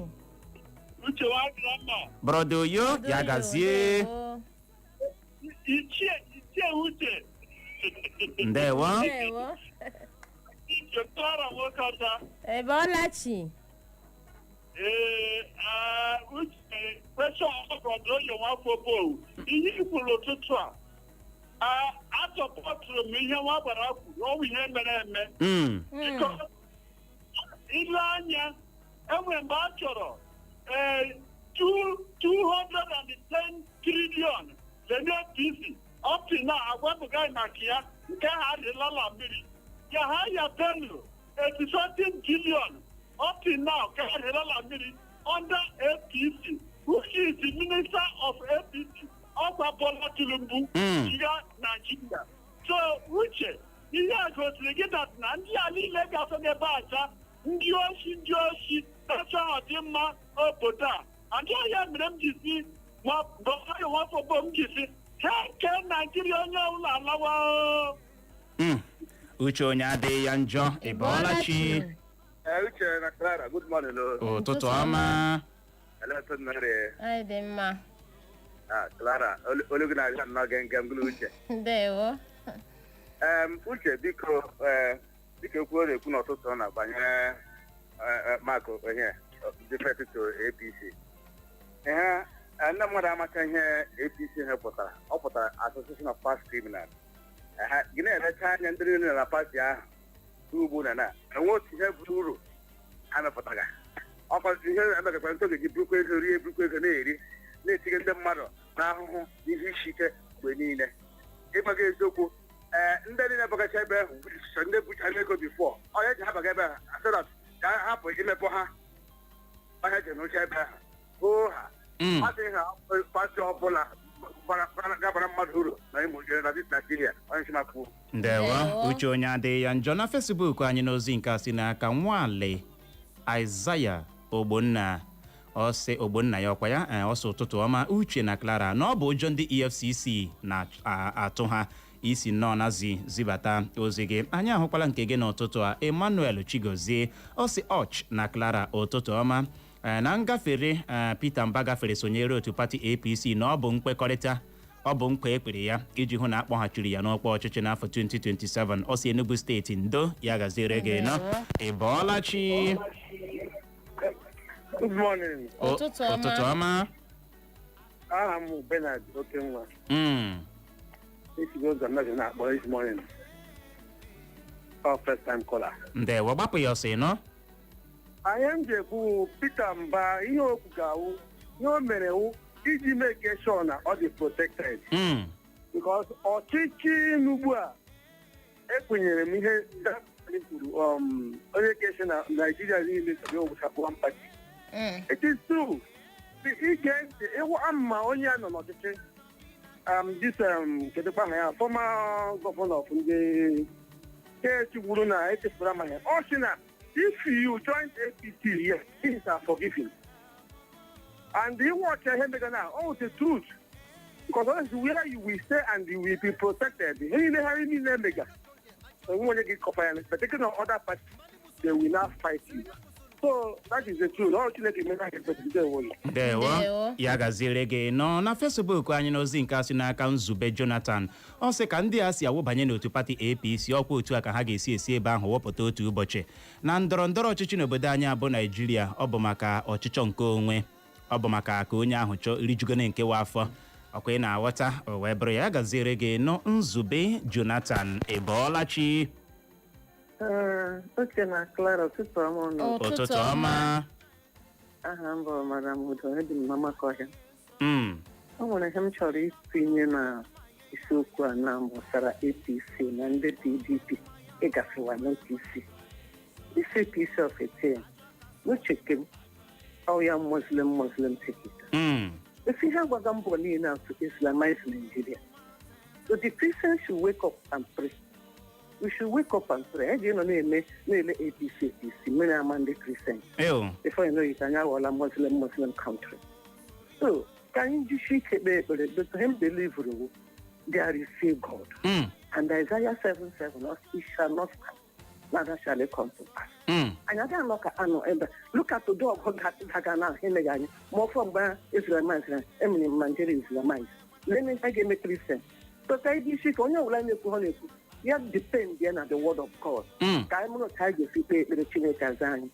Uche nwa mma. Brother Oyo, ya gazie. Ndewo. Ichie, ichie Uche. Ndewo. Ndewo. Uche, Clara nwoke ọcha. Ị bọọla chi? Ee, Uche, question, brother Oyo Nwafọ bụ ihe i kwuru ụtụtụ a. Asupportụrụ m ihe nwa gbara kwuru, ọ bụ ihe mere eme. Because ile anya, enwere mgbe a chọrọ ee 210 trillion lenye APC. Up to now agwapụgaghị maka ya, nke ha adịla la mmiri ya ha ya Bello 80 something billion. Up to now ka adịla la mmiri under APC. Who is the minister of APC? Ọkwa Bola Tinubu chịga Nigeria. So Uche, ihe a gosiri gị that na ndị a niile ga-asọ n'ebe aja ndị oshi, ndị oshi na-achọ ọdịmma obodo a. Ndị ya mere m ji si bọyọ nwafọ bụ m ji si ha ke Naijiria, onye ọbụla alawa o. Uche onye adịghị ya njọ. Ị bọọla chi? Uche na Clara, good morning. Oh. Ụtụtụ ọma. Hello, Mary. Anyị dị mma. Ah, Clara, olu gị na-abịa nnọọ gem gị Uche. Ndewo. Uche, biko, dịka okwu ọ na-ekwu n'ụtụtụ na banyere Mark onye defect to APC. Ihe ndị mmadụ amacha ihe APC ha pụtara, ọ pụtara Association of Past Criminals. Gị na-elecha anya ndị niile na pati ahụ ugbu na enwe otu ihe bụ uru ha mepụtara. Ọkwa ihe emegakwa ntụ ga-eji burukwa ego rie, burukwa ego na-eri, na-etinye ndị mmadụ n'ahụhụ n'ihe isi ike mgbe niile. Ịgwa gị eziokwu, ee, ndị niile bagacha ebe ahụ so ndị buchara ego before onye ji ha baga ebe ahụ so that ka ha hapụ imepọ ha ọhịa ji n'oche ebe ahụ hoo ha. Pati ha, pati ọbụla gabara mmadụ uru na ịmụ na Naijiria, onye nchimakwu. Ndewo. Ndewo. Uche onye adịghị ya njọ. Na Facebook anyị, n'ozi nke a si n'aka Nwale Aịzaya Ogbonna, ọ sị, Ogbonna ya ọkwa ya, ọ sị, "Ụtụtụ ọma, Uche na Clara. Na ọ bụ ụjọ ndị EFCC na-atụ ha isi nnọọ na zi zibata ozi gị." Anyị ahụkwala nke gị n'ụtụtụ a. Emmanuel Chigozie, ọ sị, "Och na Clara, ụtụtụ ọma. Na ngafere Peter Mba gafere sonyere otu pati APC, na ọ bụ nkwekọrịta Ọ bụ nkwa ekpere ya iji hụ na akpọghachiri ya n'ọkwa ọchịchị n'afọ 2027. Ọ si Enugu Steeti. Ndo, ya gaziere gị nọ. Ị bọọla chi? Good morning. Ụtụtụ ọma. Ụtụtụ ọma. Aha m bụ Bernard Okenwa. Esi ụzọ mmadụ na-akpọ this morning. Ọ first time caller. Ndewo, gbapụ ya ọsọ ịnọ. Anyị m ji ekwu Peter Mba, ihe okwu ga-awụ, ihe o mere wụ iji make sure na ọ dị protected. Because ọchịchị n'ugbu a, ekwenyere m ihe that kwuru, onye kesi na Naijiria niile chọrọ ịwụchapụ one party. It is true. Ige ntị ịwụ ama onye a nọ n'ọchịchị, this kedụkwa aha ya, former governor of ndị kechi gwuru na echefuru ama ya, ọ sị na if you join APC, yes, things are forgiven. And the watch ihe mega na, oh, the truth, because that is where you will stay and you will be protected. Ihe niile ha niile mega onwe onye gị kọpa ya, but taking on other party, they will not fight you. So that is the truth. Ọ Chineke mere anyị ekpere. Ndewo. Ndewo. Ndewo. Ya gaziere gị nọ. Na Facebook anyị, n'ozi nke a si n'aka Nzube Jonathan, ọ sị ka ndị a si awụbanye n'otu pati APC, ọkwa otu a ka ha ga-esi esi ebe ahụ wepụta otu ụbọchị na ndọrọ ndọrọ ọchịchị n'obodo anyị abụ Naijiria. Ọ bụ maka ọchịchọ nke onwe, ọ bụ maka ka onye ahụ chọọ rijugone nke wa afọ. Ọkwa ị na-aghọta? O wee bụrụ ya. Ya gaziere gị nọ, Nzube Jonathan. Ị bọọla chi? Ee, Uche na Clara, ụtụtụ ọma unu. Ụtụtụ ọma. Aha m bụ Madam Udo, ebi m na Makọhịa. O nwere ihe m chọrọ itinye na isiokwu a na gbasara APC na ndị PDP ịgafewa n'APC. This APC of a thing, n'uche nke m, ọ ya Muslim Muslim ticket. Esi ihe agwaga mbọ niile a to Islamize Nigeria. So the Christians should wake up and pray. We should wake up and pray. Eji nọ na-eme na-ele APC APC mmiri ama ndị Christian. Ew. Before you know it, anyị aghọọla Muslim Muslim country. So ka anyị jisie ike kpee ekpere, but him believe wu there is a God. And Isaiah 7:7, us, it shall not stand, neither shall it come to pass. Anyị agaghị anọ ka anọ ebe. Look at ụdị ọgụ daga na emeghị anyị ma ọfọ mgbe Islamize emere Nigeria Islamize. Lee ihe ga-eme Christian. So ka anyị ji isi ka onye ọbụla na-ekwu ha na-ekwu ya depend ya na the word of God. Ka anyị mụrụ ka anyị ga-esi kpee ekpere, Chineke aza anyị.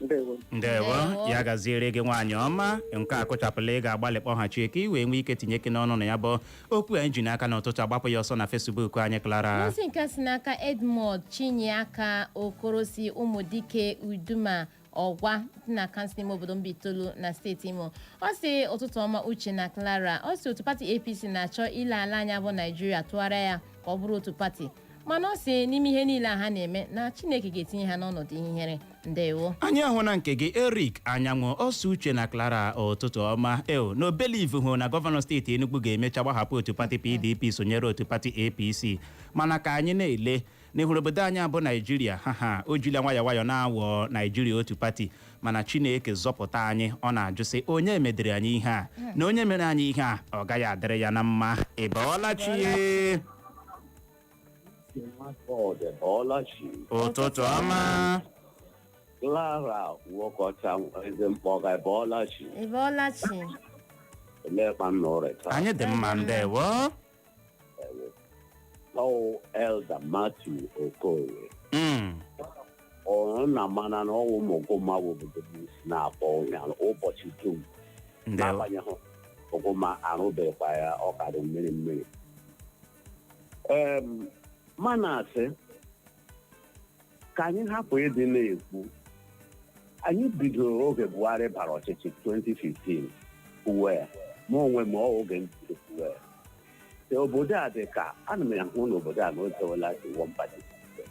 Ndewo. Ndewo. Ndewo. Ya gaziere gị, nwaanyị ọma. Nke a kụchapụla. Ị ga-agbalị kpọghachi ka ị wee nwee ike tinye ike n'ọnụ na ya bụ okwu anyị ji n'aka n'ụtụtụ. Agbapụ ya ọsọ na Facebook anyị, Clara. N'ozi nke si n'aka Edmond Chinyeaka Okorosi, Ụmụdike Uduma Ọgwa dị na kansụl ime obodo Mbaitolu na steeti Imo, ọ sị, "Ụtụtụ ọma, Uche na Clara." Ọ sị otu pati APC na-achọ ile ala anya bụ Naijiria tụgharịa ya ka ọ bụrụ otu pati, mana ọ sị n'ime ihe niile a ha na-eme na Chineke ga-etinye ha n'ọnọdụ ihere. Ndewo. Anyị ahụ na nke gị, Eric Anyanwụ, ọsọ, "Uche na Clara, ụtụtụ ọma." Eo na obelive hụ na gọvanọ steeti Enugu ga-emecha gbahapụ otu pati PDP sonyere otu pati APC, mana ka anyị na-ele n'ihuru obodo anyị abụ Naijiria, ha ha o jila nwayọ nwayọ na-awọ Naijiria otu pati, mana Chineke zọpụta anyị. Ọ na-ajụ sị onye medere anyị ihe a na onye mere anyị ihe a, ọ gaghị adịrị ya na mma. Ị bọọla chi? Bọọla chi. Ụtụtụ ọma. Clara Nwokọcha, eze mkpọga, bọọla chi. Ị bọọla chi. Elekpa nnọrọ taa. Anyị dị mma, ndewo. Ọwụ Elder Matthew Okorie. Ọ na mana na ọwụ Ụmụgụma bụ obodo m si na-akpọ ụnyaahụ ụbọchị dum. Ndewo. N'agbanyeghị Ụgụma arụbeghịkwa ya, ọ ka dị mmiri mmiri. Mana asị ka anyị hapụ ịdị na-ekwu. Anyị bidoro oge Buhari bara ọchịchị 2015 kwuwe, mụ onwe m ọ oge m bidoro kwuwe. Ee, obodo a dị ka ana m ahụ n'obodo a na o tewela one party system.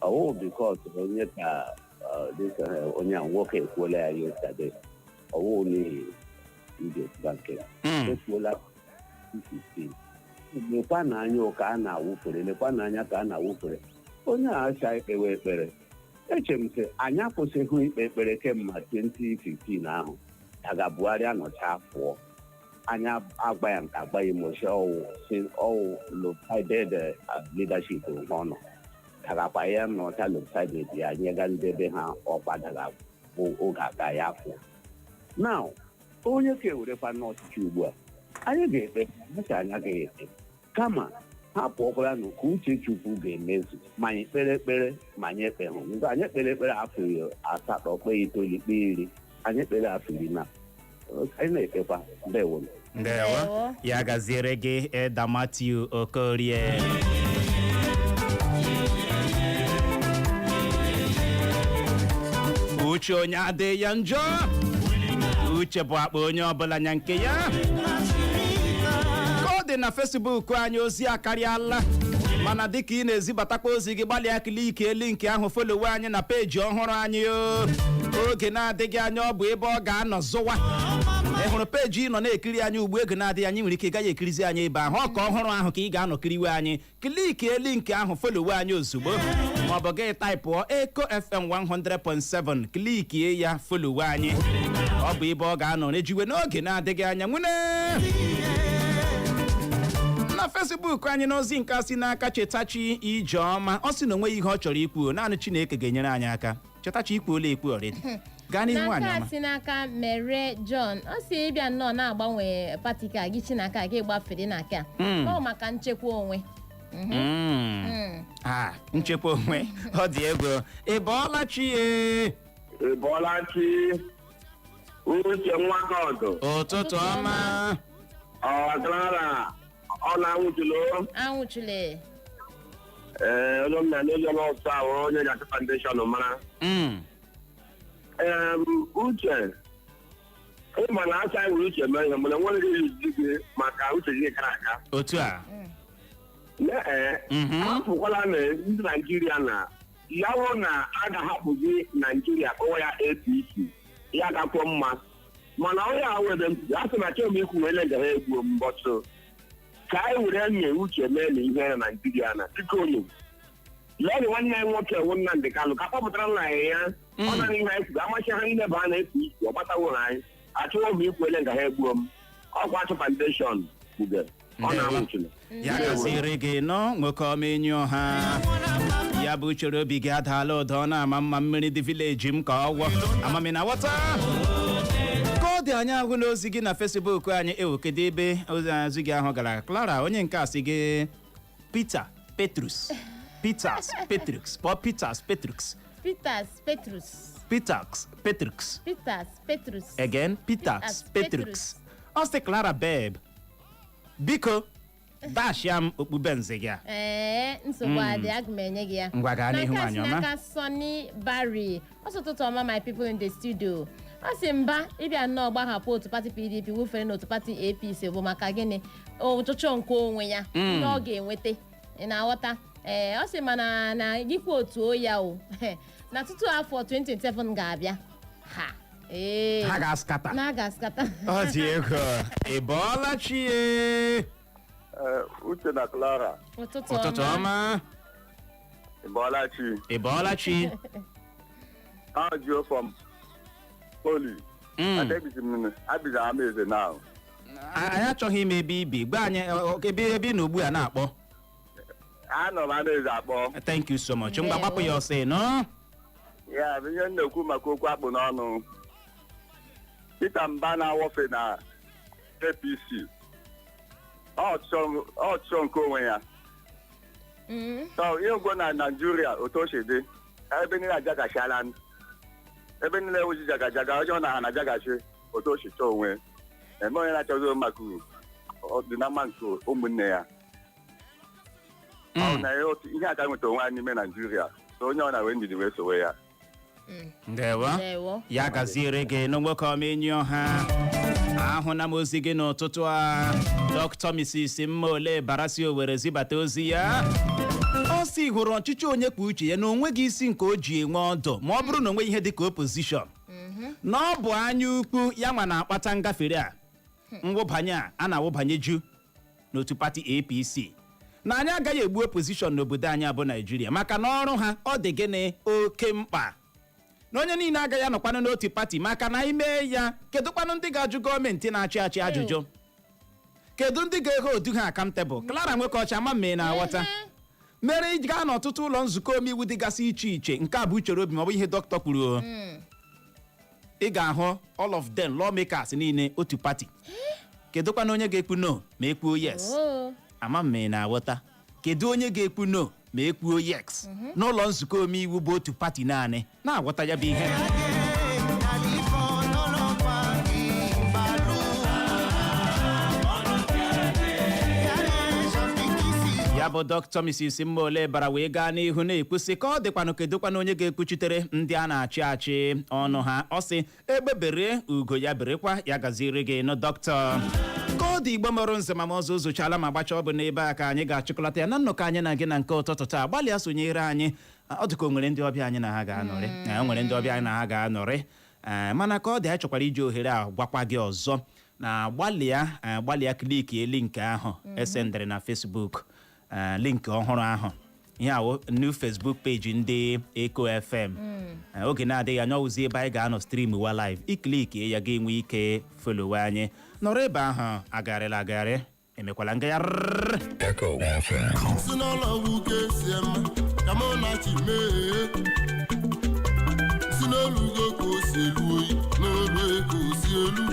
Ọwụ because onye ka dịka onye a nwoke ekwuola ya yesterday, ọwụ n'ihi ndị otu nke ekwuola 2015. Lekwa n'anya ụka a na-awụfere, lekwa n'anya ka a na-awụfere onye a acha ikpewe ekpere. Eche m sị anyị akwụsịghị ikpe ekpere kemgbe 2015 ahụ daga Buhari anọcha pụọ, anyị agba ya nke agba ya mochi, ọwụ si ọwụ lopsided leadership nke ọ nọ dagakwa ya nọcha lopsided ya nyega ndebe ha ọkwa daga bụ oge aga ya pụọ. Now onye ka ewerekwa n'ọchịchị ugbu a. Anyị ga-ekpe, anyị anyị agaghị ekpe, kama ha pụọkwara nụ ka uche Chukwu ga-emezu. Ma anyị kpere ekpere, ma anyị ekpeghụ. Mgbe anyị kpere ekpere afọ 8, kpee 9, kpee 10, anyị kpere afọ 10 na anyị na-ekpekwa. Ndewo. Ndewo. Ndewo. Ya gaziere gị, Eda Matthew Okorie. Uche onye adịghị ya njọ. Uche bụ akpa onye ọbụla nya nke ya. Ka ọ dị na Facebook anyị, ozi akarịala, mana dịka ị na-ezibatakwa ozi gị, gbalịa click link ahụ, follow anyị na peji ọhụrụ anyị. O oge na-adịghị anya, ọ bụ ebe ọ ga-anọ zụwa. Ị hụrụ peji ị nọ na-ekiri anyị ugbu, ego na-adịghị anyị nwere ike ị gaghị ekirizi anyị ebe ahụ. Ọ ka ọhụrụ ahụ ka ị ga-anọ kiriwe anyị. Click link ahụ, follow anyị ozugbo, maọbụ gị typeụọ Eco FM 100.7, clickie ya, follow anyị. Ọ bụ ebe ọ ga-anọ rejiwe n'oge na-adịghị anya. Nwune na Facebook anyị, n'ozi nke a si n'aka Chetachi Ijeọma, ọ sị na onweghị ihe ọ chọrọ ikwu, naanị Chineke ga-enyere anyị aka. Chetachi, ikwuola ekwu already. Gaa n'ihu, nwaanyị N'aka ọma. si n'aka Mere John, ọ si ịbịa nnọọ na-agbanwe pati ka gị chi n'aka gị gbafere na aka ọ maka nchekwa onwe. Ah, nchekwa onwe, ọ dị egwu. Ị bọọla chi ye? Ị bọọla chi, Uche nwa God. Ụtụtụ ọma. Ọ Clara, ọ na-anwụchilo. Anwụchule. Ee, onye m na n'oge ọsọ ahụ, onye ji foundation mara. Ee, Uche, ịma na asa nwere uche mee ihe, mana nwere gị izi gị maka uche gị kara aka. Otu a. Ee, hapụkwala na ndị Naijiria na ya wụ na a ga-ahapụ gị Naijiria kpọwa ya APC, ya gakwuo mma. Mana onye a webe m a sị na chọm ikwu wele nga ha egbuo mbọchụ ka anyị were nye uche mee na ihe na Naijiria na biko unu lee nwanne anyị nwoke wụ Nnamdị Kanụ ka kpọpụtara nna anyị ya. Ọ nara ihe anyị kwuru amachi ha niile baa na APC, ọ gbatawo ha. Anyị achọghị m ikwu ele nga ha egbuo m. Ọkwa achụ foundation kpugere ọ na-anwụchiri. Ya gaziere gị nọ, nwoke ọma, enyi ọha. Ya bụ chere obi gị adaala ụda, ọ na-ama mma mmiri dị village m ka ọgwọ amami na ghọta ka ọ dị. Anyị ahụ n'ozi gị na Facebook anyị. Ewo, kedu ebe ozi gị ahụ gara, Clara? Onye nke a sị gị Peter Petrus, Peters Petrus, kpọọ Peters Petrus. Peters Petrus. Peters Petrus. Peters Petrus. Again, Peters Petrus. Ọ sị, "Clara babe, biko dashia m okpube nze gị a." Ee, nsogbu adị, aga m enye gị ya. Ngwa, gaa n'ihu, N'aka nwaanyị si ọma. n'aka Sonny Barry, ọ sị, "Ụtụtụ ọma, my people in the studio." Ọ sị mba, ịbịa nnọọ gbahapụ otu pati PDP wufere n'otu pati APC bụ maka gịnị? Ọchụchọ nke onwe ya, ihe ọ ga-enweta. Ị na-aghọta? Ee, ọ sị mana na gịkwa otu ya o na tutu afọ 2027 ga-abịa ha, ee, Ha ga-ascatter. Na ga-ascatter. Ọ dị ego. Ị bọọla chi ye? Uche na Clara. Ụtụtụ Ụtụtụ ọma. ọma. Ị bọọla chi? Ị bọọla chi. Audio from Poli. Abizi Amaeze now. Anyị achọghị ime ebe ibi. Gwa anyị ebe ị nọ ugbu a na-akpọ. Anọ m Amaeze akpọ. Thank you so much. Ngwa, Ndewo. gbapụ ya ọsọ, nọ. Ya bụ ihe m na-ekwu maka okwu akpụ n'ọnụ. Peter Mba na-awọfe na APC. Ọ chọọ nke onwe ya. So ihe ugbo na Naijiria otu o si dị, ebe niile ajagachala, ebe niile ewuzi jagajaga, onye ọ na ha na-ajagachi otu o si chọọ onwe eme. Onye na-achọzi maka ọdịnama nke ụmụnne ya. Ọ na ihe aka nweta onwe anyị n'ime Naijiria, so onye ọ na-wee ndidi wee sowe ya. Ndewo. Ndewo. Ya gaziere gị nụ, nwoke ọma, enyi ọha. Ahụna m ozi gị n'ụtụtụ a. Dr. Mrs. Mmaole Barasi Owere zibata ozi ya. Ọ sị hụrụ ọchịchị onye kwuo uche ya na onweghị isi nke o ji enwe ọdụ, ma ọ bụrụ na onwe ihe dị ka opposition, na ọ bụ anya ukwu ya nwa na-akpata ngafere a, mwụbanye a a na-awụbanye ju n'otu pati APC, na anyị agaghị egbu opposition n'obodo anyị abụ Naijiria, maka na ọrụ ha ọ dị gịnị oke mkpa, na onye niile agaghị anọkwanụ n'otu pati, maka na ime ya, kedụkwanụ ndị ga-ajụ gọọmenti na-achị achị ajụjụ? Kedu ndị ga-ehe odu ha accountable? Clara nwoke ọcha, ama mme na-aghọta. Mere ị gaa n'ọtụtụ ụlọ nzukọ omeiwu dịgasị iche iche, nke a bụ uchere obi ma ọ bụ ihe dọkịta kwuru o. Ị ga-ahụ all of them, lawmakers niile, otu pati. Kedụkwana onye ga-ekwu no ma ekwuo yes? Oo. Ama m ma ị na-aghọta. Kedu onye ga-ekwu no ma ekwuo yes n'ụlọ nzukọ omeiwu bụ otu pati naanị? Na-aghọta ya bụ ihe. Ya bụ Dr. Mrs. Mmole bara wee gaa n'ihu na-ekwusị ka ọ dịkwanụ, kedụkwanụ onye ga-ekwuchitere ndị a na-achị achị ọnụ ha? Ọ sị egbe bere, ugo ya berekwa. Ya gaziere gị nụ, dọkịta. Ka ọ dị, Igbo mụrụ nze ma ọzọ ụzụchala ma gbacha. Ọ bụ n'ebe a ka anyị ga-achịkọlata ya na nnọkọ anyị na gị na nke ụtụtụ taa. Gbalịa sonyere anyị. Ọ dịka o nwere ndị ọbịa anyị na ha ga-anọrị. O nwere ndị ọbịa anyị na ha ga-anọrị. Ee, mana ka ọ dị, anyị chọkwara iji ohere a gwakwa gị ọzọ na gbalịa, gbalịa click link ahụ esendịrị na Facebook, link ọhụrụ ahụ. Ihe awụ new Facebook page ndị Eco FM. Oge na-adịghị anya, ọwụzi ebe anyị ga-anọ stream wa live. I click ya, ga-enwe ike follow anyị nọrọ ebe ahụ. Agagharịla agagharị, emekwala ngagharị. Echo FM. Si n'ụlọ ọgwụ ka esi eme ka mụ na chi mee, si n'olu ugo ka o si elu oyi n'olu ka o si elu.